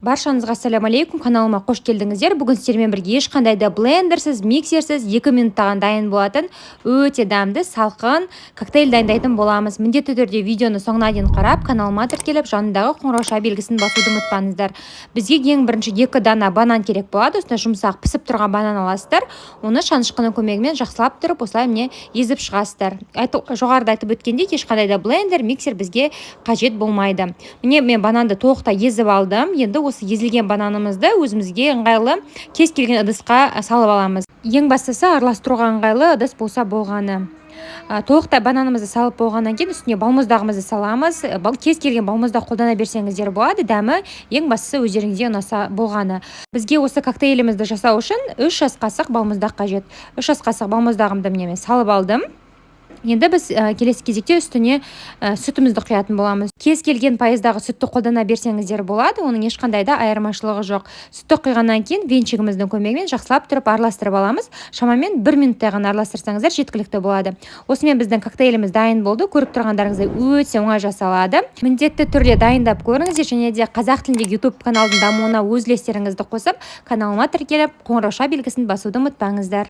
Баршаңызға ассалаумағалейкум! Каналыма қош келдіңіздер! Бүгін сіздермен бірге ешқандай да блендерсіз, миксерсіз 2 минутта ғана дайын болатын өте дәмді салқын коктейль дайындайтын боламыз. Міндетті түрде видеоны соңына дейін қарап, каналыма тіркеліп, жанындағы қоңырауша белгісін басуды ұмытпаңыздар. Бізге ең бірінші екі дана банан керек болады. Осындай жұмсақ, пісіп тұрған банан аласыздар. Оны шанышқының көмегімен жақсылап тұрып, осылай, міне, езіп шығасыздар. Жоғарыда айтып өткендей, ешқандай да блендер, миксер бізге қажет болмайды. Міне, мен бананды толықтай езіп алдым. Енді осы езілген бананымызды өзімізге ыңғайлы кез келген ыдысқа салып аламыз. Ең бастысы, араластыруға ыңғайлы ыдыс болса болғаны. Толықтай бананымызды салып болғаннан кейін үстіне балмұздағымызды саламыз. Кез келген балмұздақ қолдана берсеңіздер болады, дәмі, ең бастысы, өздеріңізге ұнаса болғаны. Бізге осы коктейлімізді жасау үшін 3 ас қасық балмұздақ қажет. 3 ас қасық балмұздағымды, міне, мен салып алдым. Енді біз келесі кезекте үстіне сүтімізді құятын боламыз. Кез келген пайыздағы сүтті қолдана берсеңіздер болады, оның ешқандай да айырмашылығы жоқ. Сүтті құйғаннан кейін венчигіміздің көмегімен жақсылап тұрып араластырып аламыз. Шамамен бір минуттай ғана араластырсаңыздар, жеткілікті болады. Осымен біздің коктейліміз дайын болды. Көріп тұрғандарыңыздай, өте оңай жасалады. Міндетті түрде дайындап көріңіздер және де қазақ тіліндегі YouTube каналдың дамуына өз үлестеріңізді қосып, каналыма тіркеліп, қоңырауша белгісін басуды ұмытпаңыздар.